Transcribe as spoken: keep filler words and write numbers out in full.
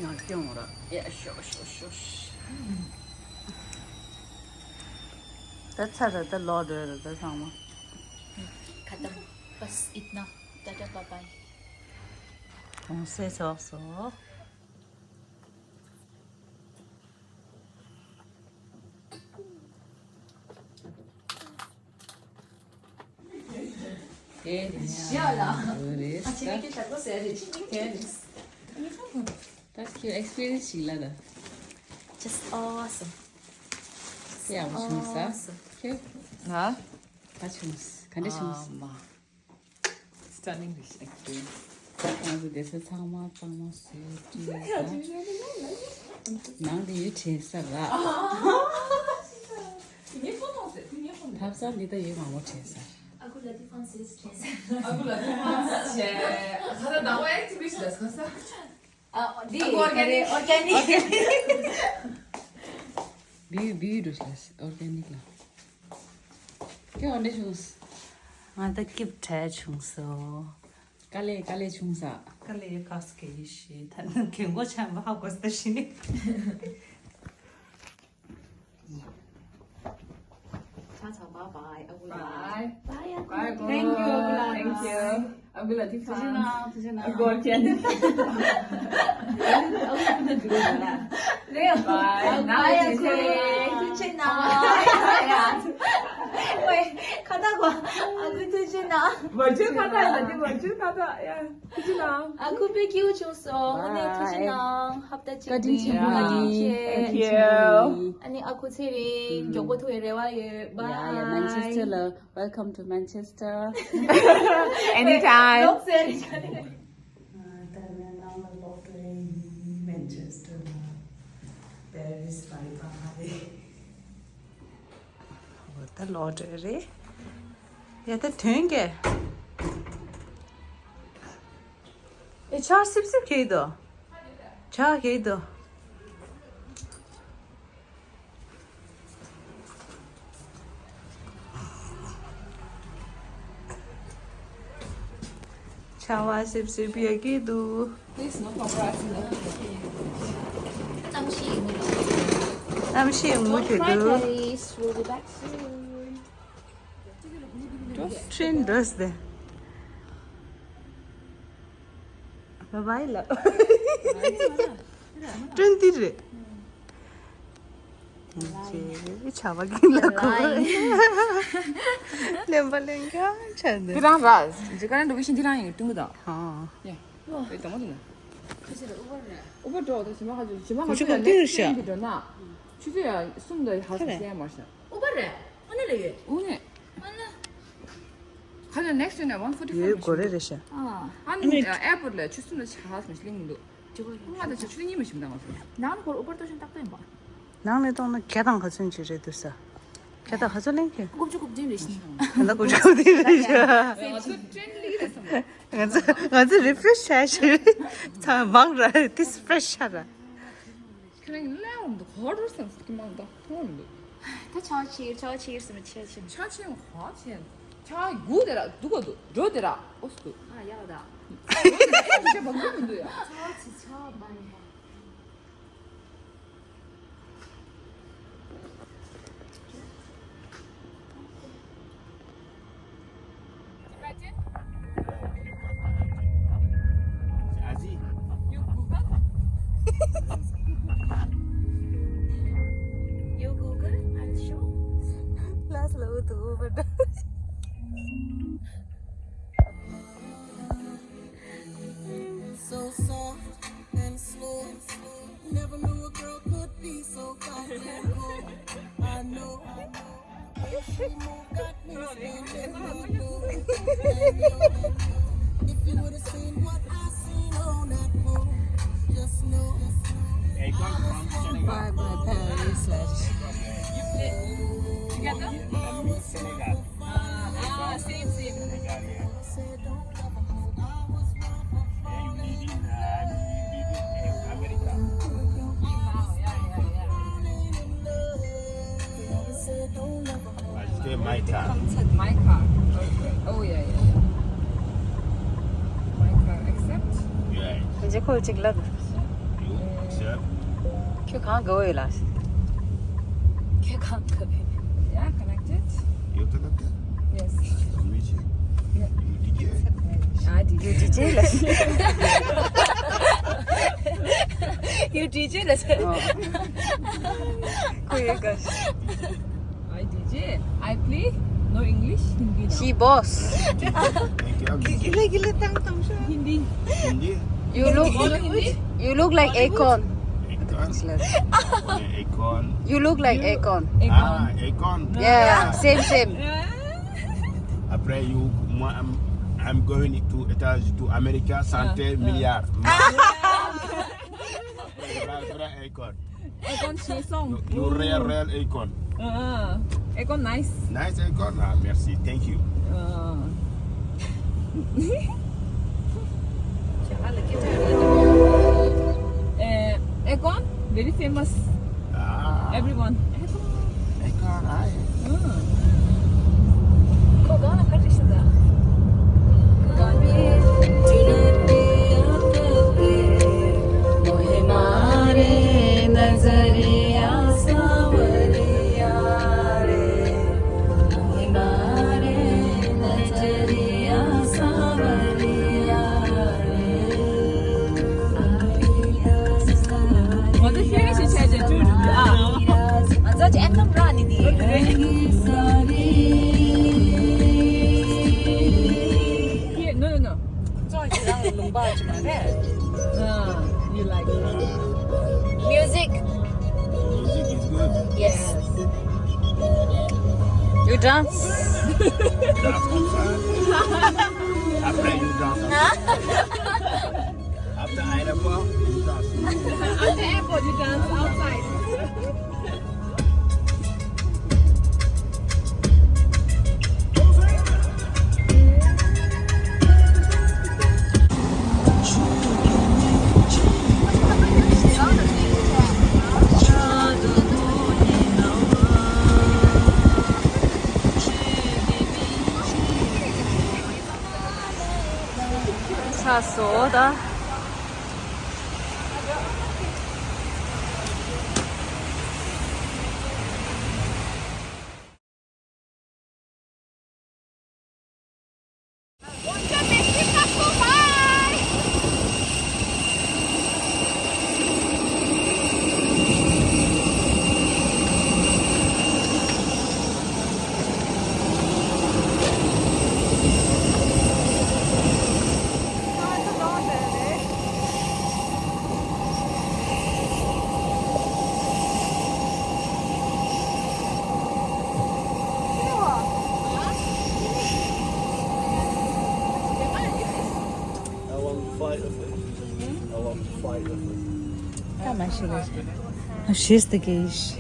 ཡང་སྐྱོང་ར། ཡ་ཤོ་ཤོ་ཤོ། ད་ཚར་ར། ད་ལོག་འགྲོ་ར། ད་ཚང་མ། खत्म। बस इतना। Ta-ta bye bye. གོང་ས་ཚོགས་སོ། ཨེ་རེད། ཡ་ལ། ཨོ་རེད། ཨ་ཅེ་ཀེ་ཞག་པོ་ཟེར་རེད། ཅི་ཅི་ཁྱེར་རེད། That's cute. Experience ཞིག་ལ་ད། Just awesome. ཡག་པོ་བྱུང་ས། Awesome. ཁྱེད། ང་། ད་བྱུང་ས། ག་འདྲ་བྱུང་ས། ཨ་མ། Stunning experience. ང་ཚོ་བསྡད་ས་ཚང་མ་གཙང་མ་བཟོས་བཀྲུས་ས། ནང་དེ་ཡོད་དྲན་ས་ར། ཐབ་ཚང་འདི་ད་ཡོད་མང་པོ་དྲན་ས། À quoi la différence est? À quoi la différence? ཁ་ད་དང་བ་ཨེ་ཅི་བིས་ལ་སོ་ས། ཨ་འདི་ཨ་ཁུ་ཨོར་གེ་ནིག་ཨོར་གེ་ནིག་བིའུ་བིའུ་འགྲོ་ཤག་ཨོར་གེ་ནིག་ལ། ཁྱོད་འོ་འདྲ་བྱུང་། ང་ད་སྐྱིབས་བྲལ་བྱུང་སོ། དཀའ་ལས་དཀའ་ལས་བྱུང་ས། དཀའ་ལས་ཁག་སྐྱེ་ཡི་ཤེས། ད་ནི་གན་གོ་ཆམ་པ་ཧ་གོ་ས་ཤི་ནི། ཆ་ཚང་། bye bye. ཨ་ཁུ་ལ། Bye. Bye. Thank you. Thank you. ཨ་ཁུ་ལ་ཐུགས་རྗེ་གནང་། ཐུགས་རྗེ་གནང་། ཨ་ཁུ་ཨོར་གེ་ནིག་ཨ་ཁུ་ལ་ཐུགས་རྗེ་གནང་། Bye. ནང་ལ་བྱེད་ཚེ་ཐུགས་རྗེ་གནང་། ཝེ་ཁ་ད་གོ། ཨ་ཁུ་ཐུགས་རྗེ་གནང་། ཝར་ཅུ་ཁ་ད་ཡ། འདི་ཝར་ཅུ་ཁ་ད་ཡ། ཐུགས་རྗེ་གནང་། ཨ་ཁུ་དཔེ་སྐྱིད་པོ་བྱུང་སོང་། ཨ་ནི་ཐུགས་རྗེ་གནང་། ཧབ་ཏ་གཅིག་བཀའ་དྲིན་ཆེན་པོ་ཡིན། Thank you. ཨ་ནི་ཨ་ཁུ་ཚེ་རིང་མགྱོགས་པོ་ཐུག་པའི་རེ་བ་ཡོད། Bye. Yeah, yeah, Manchester ལ། Welcome to Manchester. Anytime. ད་ནི་ནང་ལ་ལོག་འགྲོ་ཡིན། Manchester ལ། Paris bye bye. འོ་ད་ལོག་འགྲོ་རེད། ཡ་ད་དོན་གྱི། ཨེ་ཆར་སིབ་སིབ་གྱིས་དོ། ཆར་གྱིས་དོ། ཆར་པ་སིབ་སིབ་ཡ་གྱིས་དོ། Please, no paparazzi, no. གནམ་གཤིས་ཡག་མོ་འདུག་གནམ་གཤིས་ཡག་མོ་དེ་འདུག Don't cry, Paris. We'll be back soon. Train འགྲོ་སྟེ། Bye bye ལ། ཀྲིན་ཏི་རེད། ཆེ་ཆ་བ་གིན་ལ་གོ། ལེན་པ་ལེན་ག་ཆ་འདི། དེ་རང་ར། ཇི་ག་རང་འགྲོ་གི་ཤིན་དེ་རང་ཡིན་ཀྲུང་གོ་དང་། ཧ། ཡ། ཨེ་དང་མ་དང་། ཨུ་བར་འགྲོ་དང་ཞི་མ་ཁ་ཆུ་ཞི་མ་ཁ་ཆུ་ཡ་ནེག་སི་ཊེན་གི་འགྲོ་ན། ཆུ་ཚོད་ཡ་གསུམ་དང་ཡ་ཧ་སི་ཟེར་མ་ཤ། ཨུ་བར་རེད། ཨ་ནི་ལ་ཡོད། ཨུ་ནི། ཨ་ནི། ཁ་ལ་next ཡོད་ན་one forty five ཡོད་མ་གོ་རེ་རེ་ཤ། ཨ་ནི་ཨེར་པོར་ཊི་ལ་ཆུ་གསུམ་ལ་ཆ་ཧ་སི་མ་ཤ་ལིང་མི་འདུག་ཨུ་ང་ད་ཆ་ཆུ་གཉིས་མ་ཤིམ་དང་ང་སོ། ནང་ལ་ཁོར་ཨུ་བར་ཏོ་ཤིན་ཏག་ཏོ་ཡིན་པ། ནང་ནས་གཏོང་ན་བརྒྱ་དང་ག་ཚོད་ཅིག་རེད་འདུག་ས། བརྒྱ་དང་ག་ཚོད་ལེན་གི། དགུ་བཅུ་དགུ་བཅུ་རེད་ཤིན། ད་དགུ་བཅུ་གོ་དེ་རེད་ཤ། ང་ཚོ་ང་ཚོ་རི་ཕེ་རེ་ཤི་བྱས་ཤི། ཚང་མ་མང་ར་ཏིས་ཕེ་རེ་ཤི་ར། ཁྱེད་རང་གི་ལས་འོང་དུ་གོ་རུ་སམ་སི་ཀི་མང་དང་ཐོང་འདུག་ད་ཆ་ཆིར་ཆ་ཆིར་སི་མ་ཆེ་ཆེ། ཆ་ཆེ་ཧ་ཆེ། ཆ་གུ་དེ་ར་འདུག་ག་འདུག་འགྲོ་དེ་ར་ཨོ་སི་འདུག་ཨ་ཡག་ད། ཆ་བང་གུ་མི་འདུག་ཡ། ཆ་ཆེ་ཆ་མ་ཡིན་པ། Aji. You Google? You Google and show. Last love to over the. So soft and slow. Never knew a girl could be so fine and cool. I know. If you would have seen what I seen on that moon, just know. Bye bye Paris. Together? Senegal. Ah, same, same. Senegal, yeah. Stay my car. Come to my car. Oh, yeah, yeah, yeah. ཁོ་ཅིག་ལབ། You accept? ཁྱོད་གང་དགའ་བོ་ཡོད་ལ། ཁྱོད་གང་དགའ་བོ་ཡོད། Yeah, connected. You connected? Yes. Don't miss you. Yeah. You D J? I D J. You D J ལ། You D J ལ། ཁོ་ཡོད་ག། I D J. I play. No English, Hindi. She boss. Hindi. You look, you look like Akon. Akon. You look like Akon. Ah, Akon. Yeah, same, same. Après, you, moi, I'm, I'm going to États-Unis, to America, santé, milliard. Vrai, vrai Akon. Akon, she song. You real, real Akon. Ah, Akon nice. Nice Akon. Ah, merci. Thank you. Ah. Eh, Akon, very famous. Ah. Everyone. Akon. Akon, I. Ah. ཁོ་གང་ལ་ཁ་བྲིས་ཤི་ད། ང་ཚོ་ཤེས་རིག་ཞིག་བྱས་རྗེས་བསྐྲུན་འགྲོ་གི་ཨ། ང་ཚོ་ཅི་ཨེན་ནམ་ར་ནི་དེ། Yeah, no, no, no. ཙོག་ཅི་རང་ལུང་པ་ཅི་མ་རེད། Ah, you like it. Music. Music is good. Yes. You dance? Dance outside. Après, you dance outside. After airport, you dance. After airport, you dance outside. ཚ་སོ་ད། I want to fight with it. I want to fight with it. ད་མ་ཤི་བ་ཤི་སྟེ་གེ་ཤི།